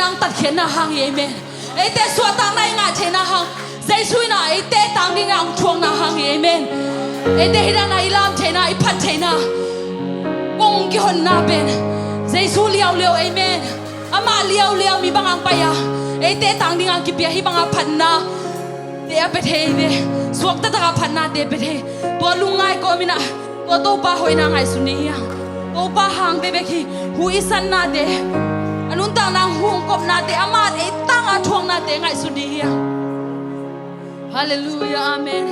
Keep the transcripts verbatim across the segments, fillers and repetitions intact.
Ang tatkhiatna hang hi, amen. Eite suahtakna i ngah theihna hang, Jesu in ah eite tang dingin ang thuakna hang hi, amen. Eite hih dan a i lam theihna, i phat theihna, kong kihonna pen Jesu liauliau, amen. Amah liauliau mi bang ang pai a, eite tang dingin ang kipia hih bang a phatna te a pia thei ve. Suakta tak a phatna te pia thei. Tua lungngai kawmin ah tua Topa hoihna ngaihsun ni hiang. Topa hang bekbek hi. Hu i sannate, a nuntakna hong kopnate, amah ei tang a thuaknate ngaihsun ni hiang. Halleluiah, amen.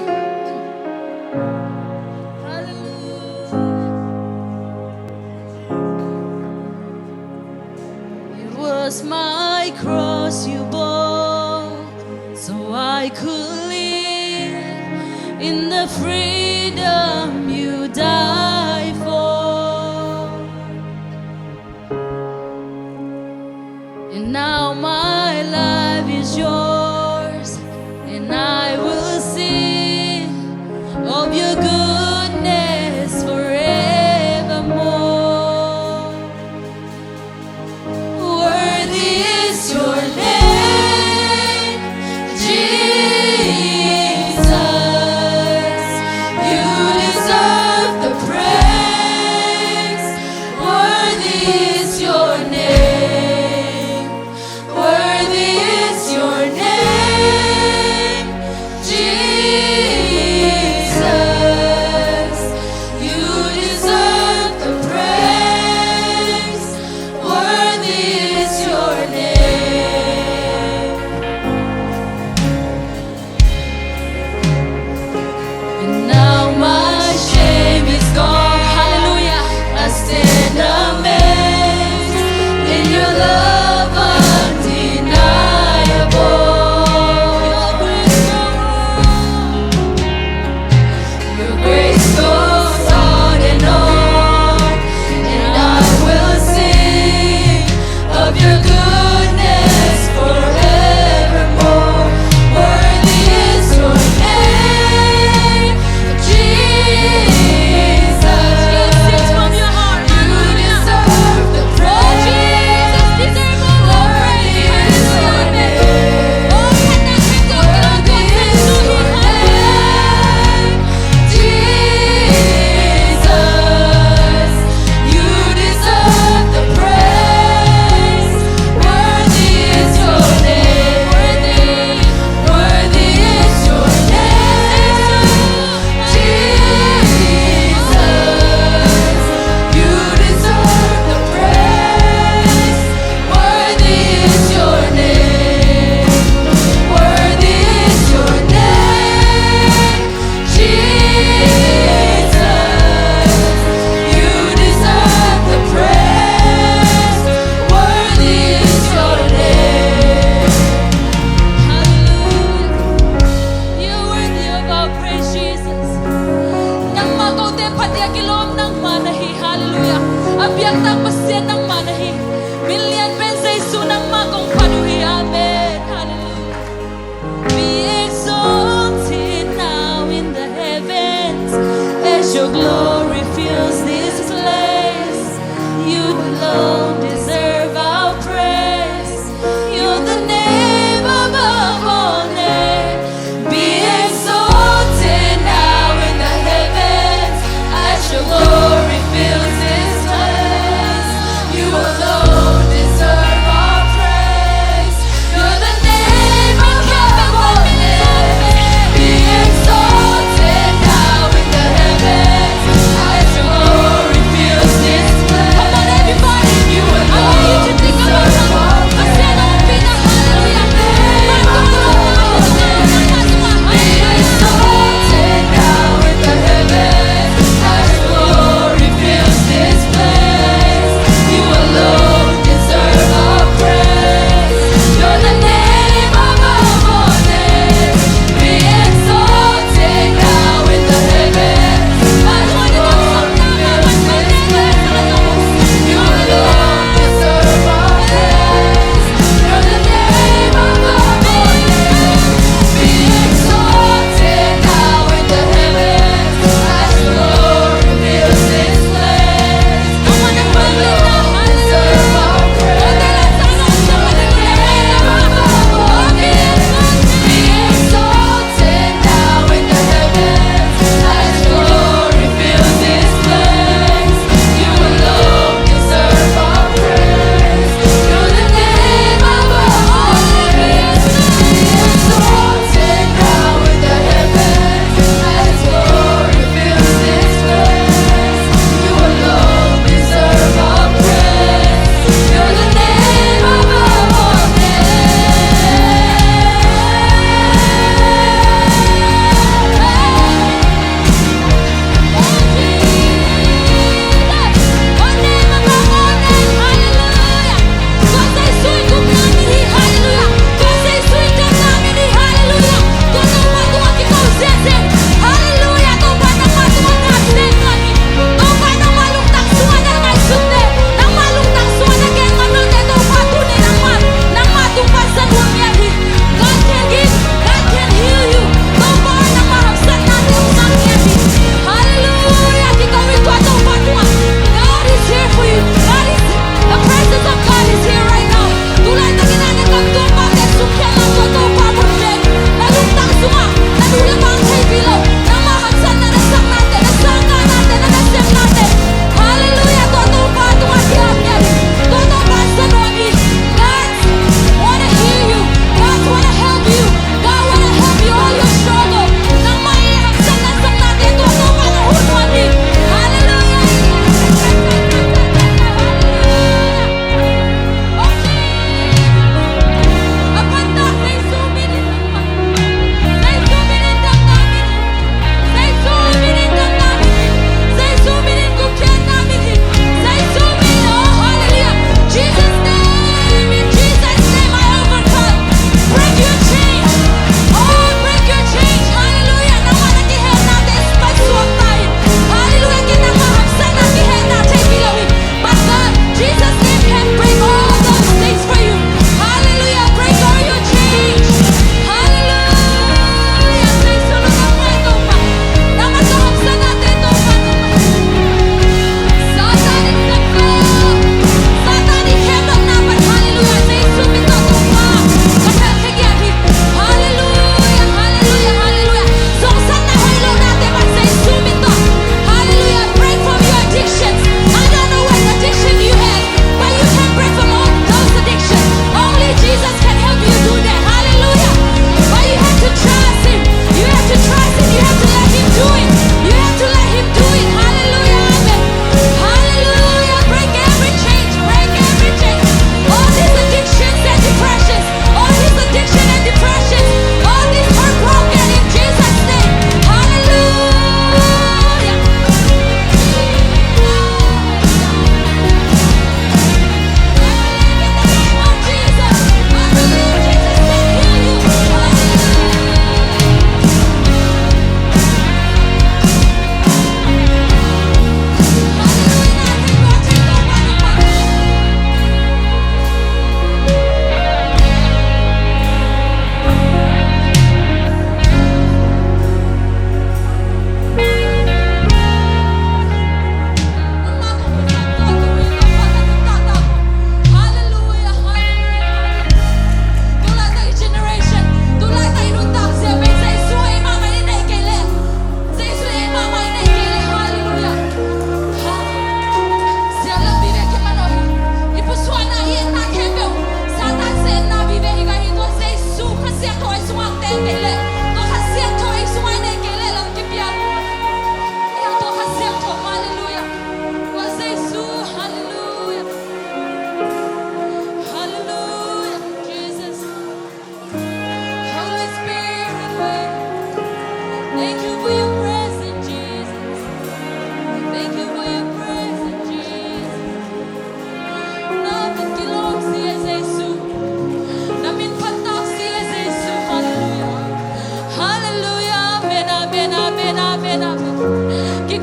Halleluiah. It was my cross you bore, so I could live in the freedom you died for. And now my life is yours, and I will sing of your goodness forevermore. Worthy is your name, Jesus. You deserve the praise. Worthy is your name. Worthy is your name, Jesus. You deserve the praise. Worthy is your name. And now my shame is gone. Hallelujah. I stand amazed in your love undeniable. Your grace goes on and on, and I will sing of your goodness forevermore. Worthy is your name, Jesus. You deserve the praise. Worthy is your name. Worthy is your name. Jesus, you deserve the praise. Worthy is your name. Worthy is your name. Jesus, you deserve the praise. Worthy is your name. Worthy is your name. Jesus, you deserve the praise. Worthy is your name. Hallelujah. You're worthy of our praise, Jesus. Nangmah kote phat ding a kilawm nangmah na hi. Hallelujah. A biaktak Pasian nangmah na hi. Min lian pen Jesu nangmah kong phat uh hi. Amen. Hallelujah. Be exalted now in the heavens as your glory fills this place. You alone deserve our praise. You're the name above all names. Be exalted now in the heavens as your glory fills this place. You alone deserve our praise. You're the name above all names. Be exalted now in the heavens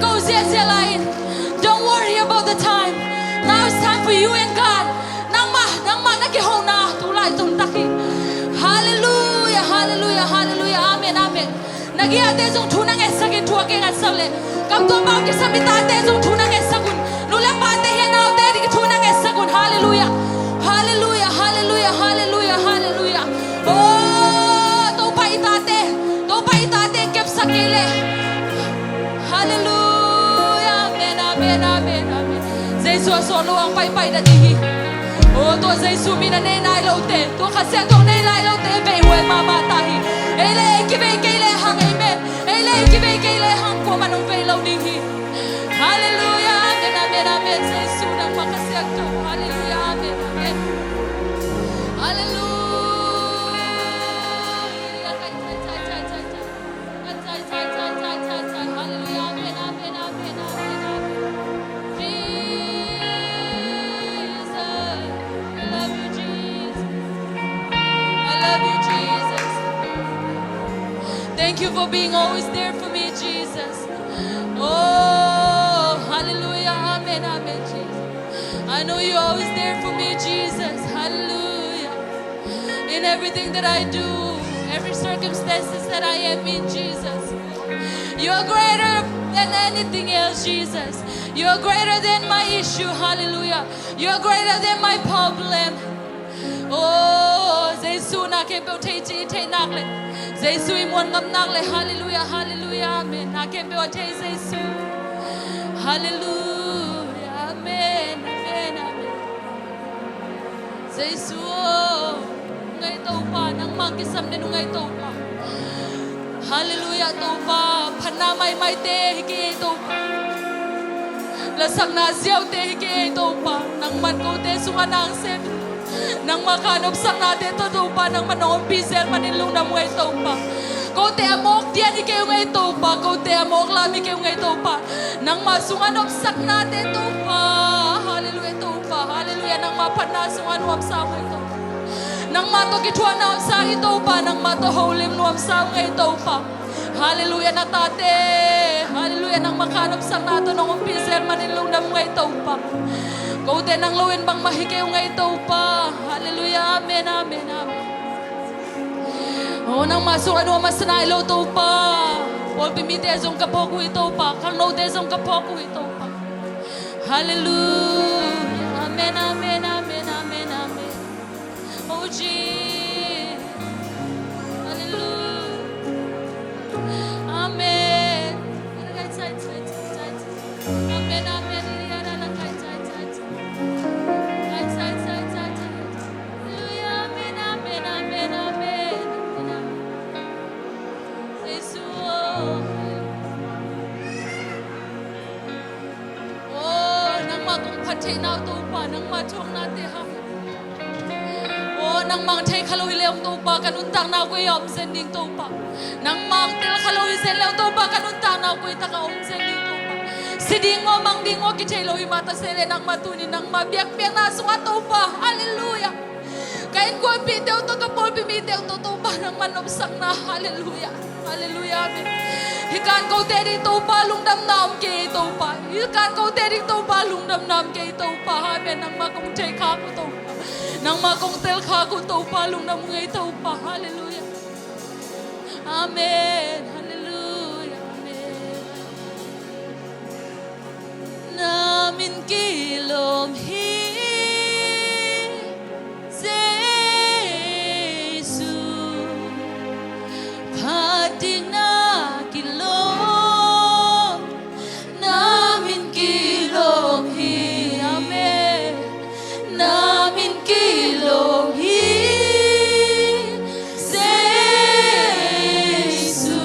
Ko ziahziah lai in. Don't worry about the time. Now it's time for you and God. Nangmah, nangmah na kihona tu lai tun tak hi. Halleluiah, halleluiah, halleluiah. Amen, amen. Na giahte zong thu na ngetsak in, thu a kingatsak leh. Kam tua pau kisam i tate zong thu na ngetsak un. Nu le pate hi a, naute ding thu na ngetsak un. Halleluiah. Halleluiah, halleluiah, halleluiah, halleluiah. Oh, Topa i tate, Topa i tate kepsak kei leh. Halleluiah. Amen, amen, amen, amen. Jesu a suang lo ang paipai na ding hi. Oh, tua Jesu min a nei nai lote, tua Kha Siangtho nei nai lote vei huai mahmah ta hi. Ei le ei kivei kei le hang, amen. Ei le ei kivei kei le hang, kuamah nong vei lo ding hi. Halleluiah. Amen, amen, amen. Jesu nangmah Kha Siangtho. Halleluiah. Amen, amen. Halleluiah. Halleluiah. Amen, amen, amen, amen, amen. Jesus, I love you, Jesus. I love you, Jesus. Thank you for being always there for me, Jesus. Oh, halleluiah. Amen, amen, Jesus. I know you're always there for me, Jesus. Halleluiah. In everything that I do, every circumstances that I am in, Jesus, you are greater than anything else, Jesus. You are greater than my issue. Halleluiah. You are greater than my problem. Oh, Jesu, na khempeuh thei ci, thei nak le. Jesu i muan ngam nak le. Halleluiah, halleluiah, amen. Na khempeuh a thei Jesu. Halleluiah, amen, amen, amen. Jesu aw, ngai Topa, nangmah kisam den uh ngai Topa. Halleluiah Topa, phatna maimaite hi kei Topa. Lasakna ziaute hi kei Topa, nangman kote sungah nang sem. Nangmah kha nopsaknate tawh Topa, nangman nong ompih zel manin lungdam uh ngai Topa. Kote a mawk dian hi kei uh ngai Topa, kote a mawk lam hi kei uh ngai Topa. Nangmah sungah nopsaknate Topa. Halleluiah Topa, halleluiah, nangmah phatna sungah nuamsa uh ngai Topa. Nangmah tawh kithuah nuamsa uh ngai Topa, nangmah tawh holim nuamsa uh ngai Topa. Halleluiah na tate. Halleluiah, nangmah kha nopsakna tawh nong ompih zel manin lungdam uh ngai Topa. Kote nang lo in bangmah hi kei uh ngai Topa. Halleluiah, amen, amen, amen. Oh, nangmah sungah nuam masa nai lo Topa. Pawlpi mite zong ka phawk uh hi Topa, khangnote zong ka phawk uh hi Topa. Halleluiah. Amen, amen, amen, amen, amen. Oh, Jesus. Halleluiah. Amen. Amen, amen. Hallelujah. Amen, amen, amen, amen, amen. Jesu. Oh, nangmah kong phat theihna uh Topa, nangmah thuaknate hang. Oh, nangmah thei kha lo hi leh ong Topa, ka nuntakna uh koi a om zen ding Topa. Nangmah tel kha lo hi zen leh ong Topa, ka nuntakna uh koi takah om zen ding Topa. Si ding maw, mang ding maw kithei lo hi mah ta se leh, nangmah tuni nangmah biakpiakna sungah Topa. Halleluiah. Ka innkuanpihte uh tawh, ka pawlpi mite uh tawh Topa, nangmah nopsakna. Halleluiah. Halleluiah, amen. Hih kan kote ding Topa lungdamna om kei Topa. Hih kan kote ding Topa lungdamna om kei Topa. Amen. Nangmah kong thei khak uh Topa, nangmah kong tel khak uh Topa, lungdam uh ngai Topa. Halleluiah. Amen. Halleluiah. Amen. Na min kilawm hi Jesu, phat ding na kilawm. Na min kilawm hi, amen. Na min kilawm hi Jesu.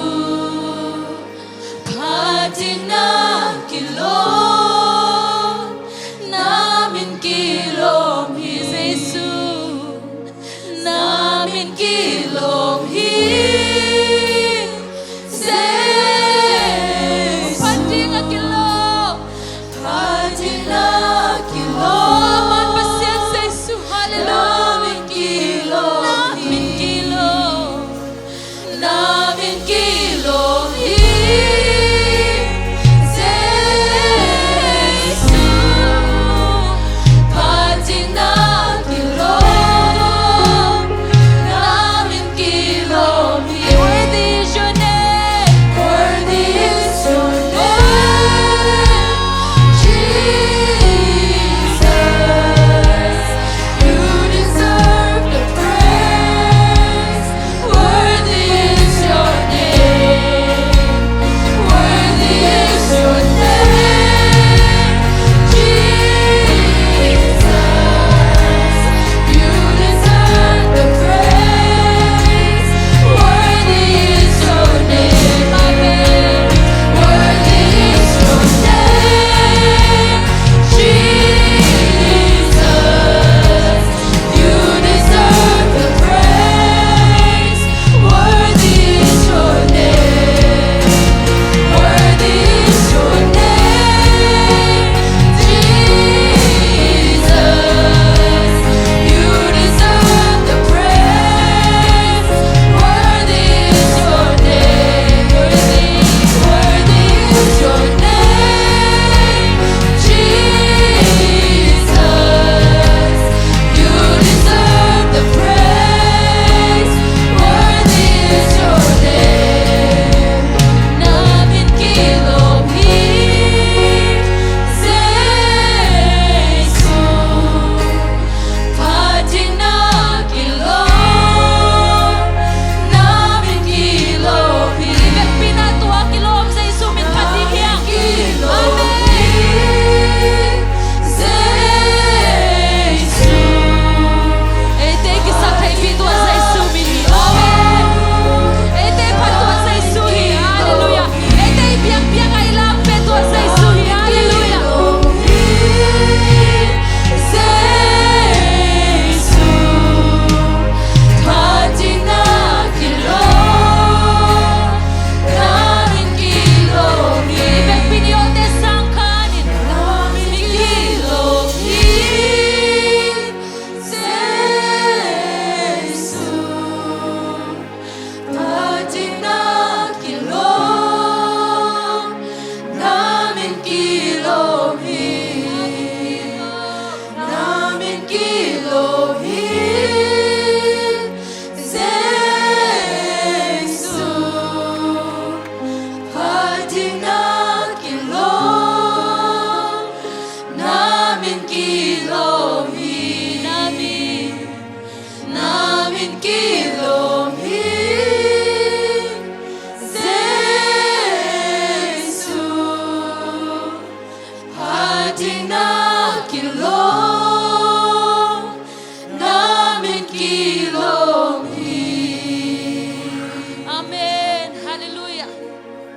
Ding na kilawm, na min kilawm hi. Amen. Halleluiah.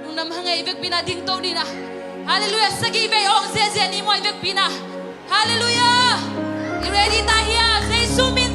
Lungdam hang ei, i vekpi na ding to ni na. Halleluiah. Sagih vei awng ziahziah ni maw, i vekpi na. Halleluiah. I ready ta hia? Jesu min